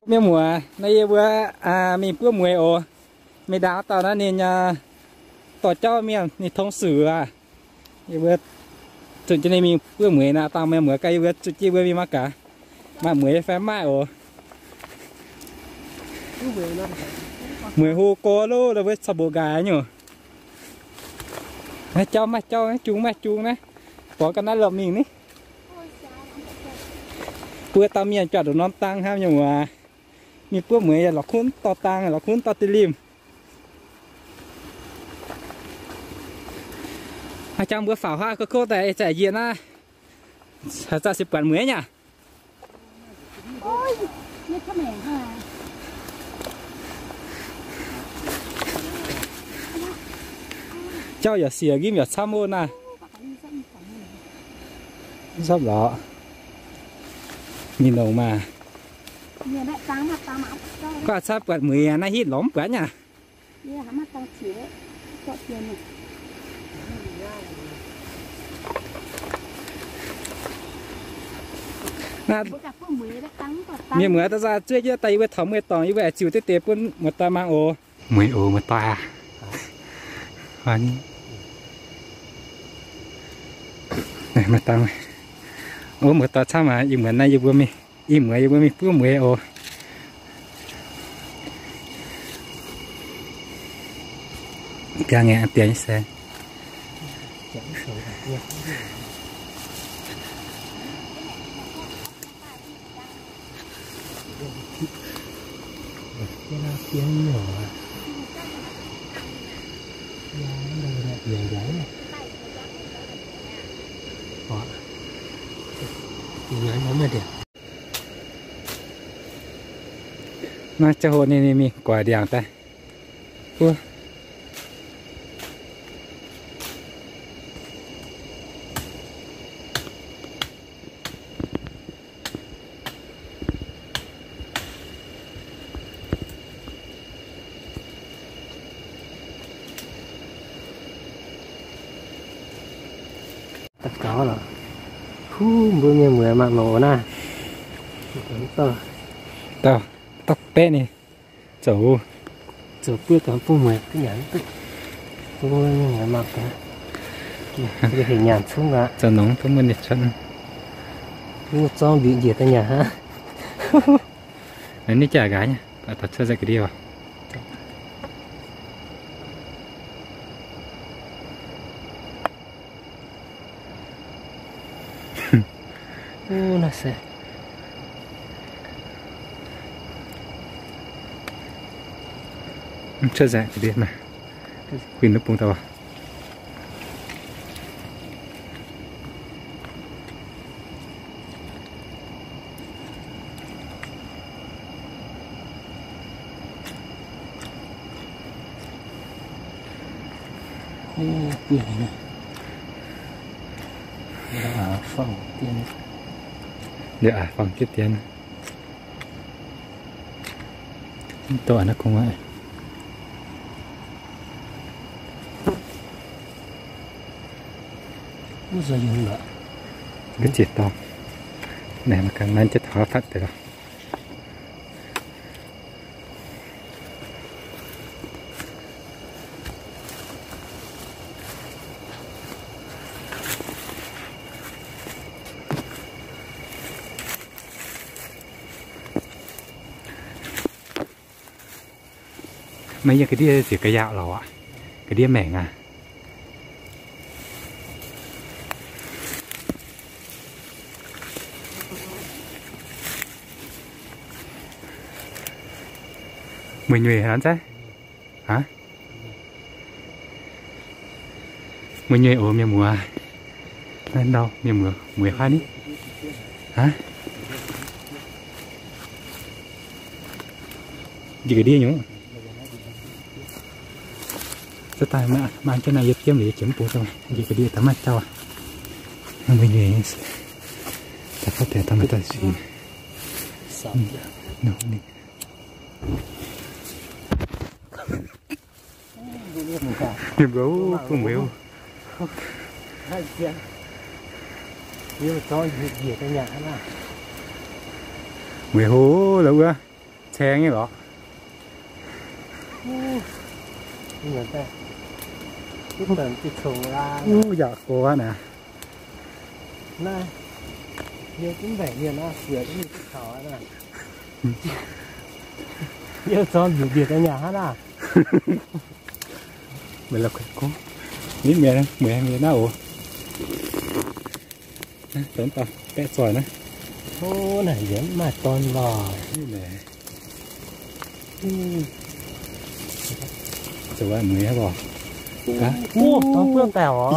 Mienh muoz, naaiv yie mbuo mingh buov mueiz oc. Mingh ndaangc dauh naaiv ninh dorh jauv mienh, ninh tong suic aqv. Yie mbuo zunh jienv ninh mingh buov mueiz naaiv dangh mienh muoz gaax, yie mbuo zunh jienv mbuo mingh mangc gaax, maaih mueiz fai maiv oc. Mueiz hlo gorx loh, mbuo caux mbuoqc nqaaic nyungc. Maiv jauv, maiv jauv, jung maiv jung naaiv, borngz ga'naaiv lomh mingh ni. Buov dauh mienh juangc nduqc norm dang hnangv nyei muoz. Mingh buov mueiz lorz kuv dorh dang, lorz kuv dorh dilimh. Aa, jang mbuo faaux haav kouv kouv daaih, ih zanc njiec naaiv, haaix zanc se buatc mueiz nyei aqv. Jauv yaac siec, nqimv yaac camv oc naaiv. Mv zorqv lorz. Mingh longc maah. Guaav camv buatc mueiz naaiv hitv lorz mv buatc nyei aqv. Mienh muoz, da'zaa zuov jienv daaih yie mbuo taux mueiz dorngx, yie mbuo aengx ziux deix deix bun muoz-doic mangc oc. Mueiz oc muoz-doic aac. Muoz-doic camv aqv, ih muonz naaiv yie mbuo mingh, ih muonz yie mbuo mingh buov mueiz oc. Biaa ngaengc diex nyei se. Naaiv ziangh hoc ninh, ninh mingh guaic ndiangx daaih. Wuov. Daux gaux lorqc. Huv, mbuo mienh muoz mangc longx naaiv. Dauh, dauh baeqv ninh zoux, zoux buov dongh bung mueiz duqv nyanc duqv. Mbuo mienh muoz mangc gaax, heuc nyanc cungv aqv. Zoux nongx duqv mbuo ninh cuotv. Mbuo zorng mbic njiec daaih nyanc hnangv. Ninh jaax nqaaix nyei, taux cuotv za'ga'ndiev. Naaiv se mv cuotv za'ga'ndiev maah. Huin duqv bung dauh. Liuz aac, fangx jienv dien. Mv dorh naaiv kungx aqv. Ga'ziex dorngx. Naaiv mangc gaax, naaiv jienv taux fatv deix lorqc. Maaih yie ga'ndiev ziouc ga'yaauc lorqc aqv. Ga'ndiev maengc aqv. Mueiz nyueiz hnangv zaiv. Aav, mueiz nyueiz oc mienh muoz. Naaiv ndau mienh muoz, mueiz huaav ni. Aav, njiec ga'ndiev nyungc. Za'gengh maaih jienv naaiv yie jiemv liuz yie jiex mv bung daaih, njiec ga'ndiev daaih maiv jauv aqv. Mueiz nyueiz, daaih fatv deix daaih maaih daaih sic. Mienh mbuo, bun mueiz. Mueiz hlo lorqc wuov. Tengx nyei lorqc. Yaac gorx naaic. Mv mienh, mienh naaiv oc. Baeqv zoih naaiv. Naaic yie maaih dorn lorqc. Zoux mueiz haic oc.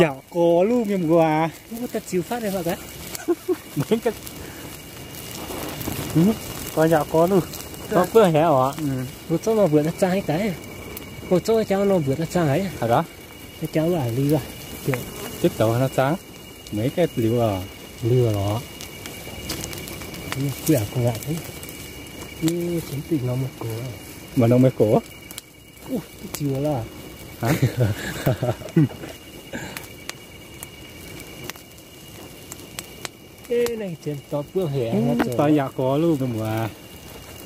Yaac gorx luv mienh muoz aac. Gorx yaac gorx luv. Gorx buangv haic oc. Mbuo zorqv nor mbuoqc naaiv zaang haic daaih. Mbuo zorqv jauv nor mbuoqc naaiv zaang haic. Haaix gaax? Jauv aac, liuz aac. Zipv douz naaiv zaang. Meix gaengh liuz oc. Liuz lorqc. Guv aqv, guv aqv. Maaih norm meih gox. Maaih norm meih gox? Ziux lorqc. Dorn yaac gorx luv mienh muoz.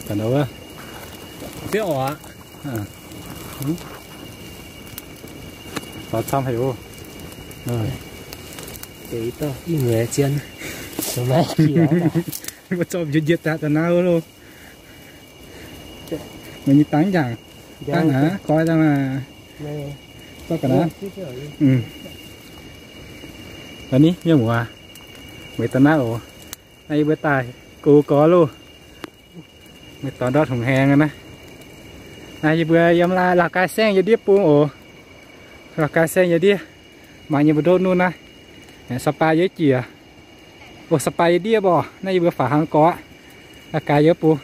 Ga'naaiv wuov. Biauv oc. Dorn camv haic oc. Deix dauh ih mueiz zien. Mbuo zorqv njiec njiec daaih da'naaiv wuov loh. Meih nyei dangv njaangc. Dangv naaiv goiv daaih maah. Zorqv ga'naaiv. Ni mienh muoz, mueiz da'naaiv oc. Naaiv yie mbuo daaih gox gorx loh. Meih dorn ndortv hungh haengx naaiv. Naaiv yie mbuo yiem la'gaai saengv yie ndiev bung oc. La'gaai saengv yie ndiev. Mangc yie mbuo ndortv nuv naaiv. Sa'baa yie jiex. O, sa'baa yie ndiev mborqc. Naaiv yie mbuo faaux hlang gorx aqv. La'gaai yie bung.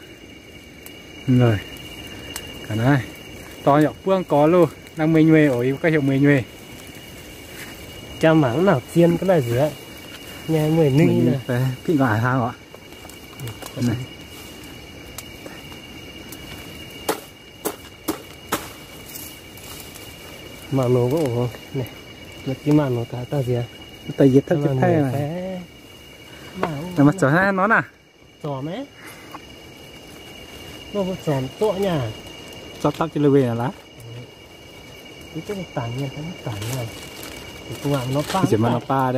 Ga'naaiv dorn yaac buangv gorx loh. Naaiv mueiz nyueih oc, yie mbuo gorngv heuc mueiz nyueih. Jaa mangc mv nangc zien ga'naaiv nzueic. Mueiz nui, piqv nqoi aac hlang oc. Mangc nor ga'oc, mangc nor ga'dauh nziex. Daaih yietc tauv jienv taiv. Maaih zoux haaix nor naah? Zorc maiv? Nor mbuo zorc zorqv nyei. Zorqv dapv jienv lui-weih laaix. Mv dangx nyei, mv dangx nyei. Maaih nor baav deix. Maaih nor baav.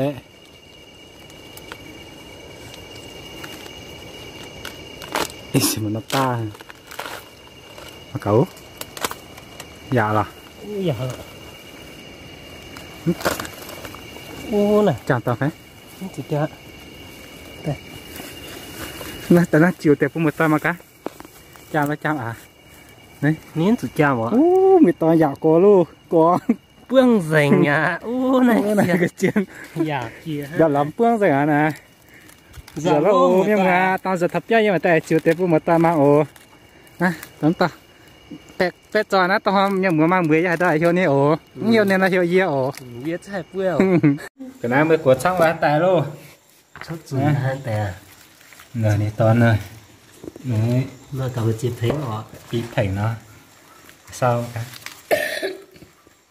Mangc gaax, yaac lorqc. Jangx daaih fai? Naaiv daaih naaiv ziux deix bun muoz-doic mangc gaax. Jangx lorqc, jangx aqv. Ninh zuqc jangx oc. Mienh dorn yaac gorx loh, gorx. Buangv nzengc aqv. Naaiv zien. Yaac lamz buangv nzengc aqv naaiv. Nzengc loh, mienh muoz, dangh nzengc taux biauv yie maaih daaih ziux deix bun muoz-doic mangc oc. Baeqv zoih naaiv dongh mienh muoz maaih mbueix yie haaix dauh heuc ninh oc. Mv heuc ninh la'heuc yie oc. Ga'naaiv meih gox camv haaix daaih loh. Ninh dorn, biv pengx nor. Sau,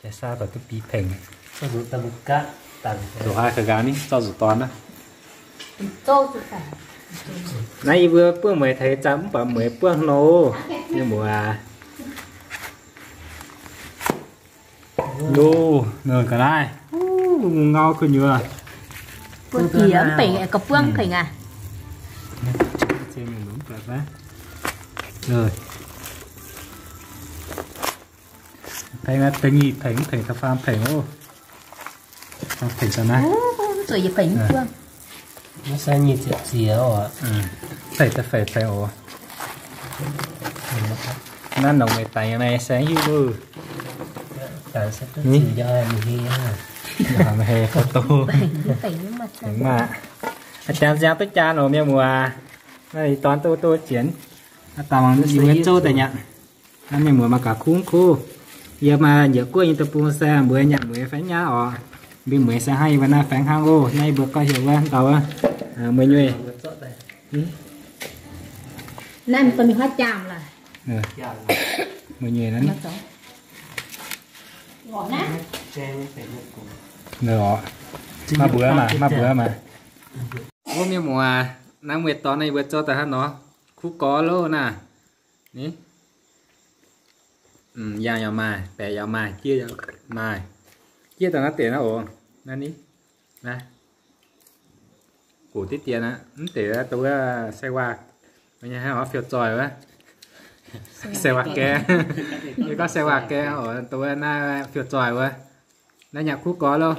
jaaix sau daaih duqv biv pengx. Zoux haaix ga'nqaang ninh zorqv zuqc dorn aqv. Naaiv yie mbuo buangv mueiz taux ih zanc mv baac mueiz buangv nor, mienh muoz aac. Loh, ga'naaiv, ngau kuh nyuoz. Buangv jiex mv benx, ga'buangv pengx aqv. Pengx aqv, da'nyeic pengx, pengx da'faam pengx oc. Pengx da'naaiv. Zuqc yietc pengx buangv. Naaiv se nyic ziepc ziex oc. Feix da'feix pengx oc. Naaiv nongx meih daic nyei, meih se hiuv loh. Meih hei photo. Maah, jangx nziang duqv jaa oc mienh muoz. Naaiv dorn duqv duqv jienv. Dangh mangc yie mbuo zouv daaih nyanc. Naaiv mienh muoz maaih gaax kuv kuv. Yie maaih njiec guoqv nyei deic-bung se mbuo nyanc mueiz faix nyei oc. Mbuo mueiz se hnangv yie mbuo naaiv faix hnangv oc. Naaiv yie mbuo gorngv heuc wuov dauh wuov, mueiz nyueih. Naaiv mbuo mingh huaav jaamh laaix. Mueiz nyueih naaiv. Maaih mbuox maah, maaih mbuox maah. Ov, mienh muoz, naaiv mueiz dorn naaiv yie mbuo zouv daaih hnangv nor. Kuv gorx loh naah. Ni, yangh yaac maaih, baeqc yaac maaih, jieqv yaac maaih. Jieqv daaih naaiv deix naaiv oc. Naaiv ni, naaiv gox diqv dien aqv. Mv deix dongh wuov sai waac, nyei hnangv oix fiou zoih wuov. Sai waac gaeng. Yie gorngv sai waac gaeng oc, dongh wuov naaiv fiou zoih wuov. Naaiv nyaanh kuv gorx loh.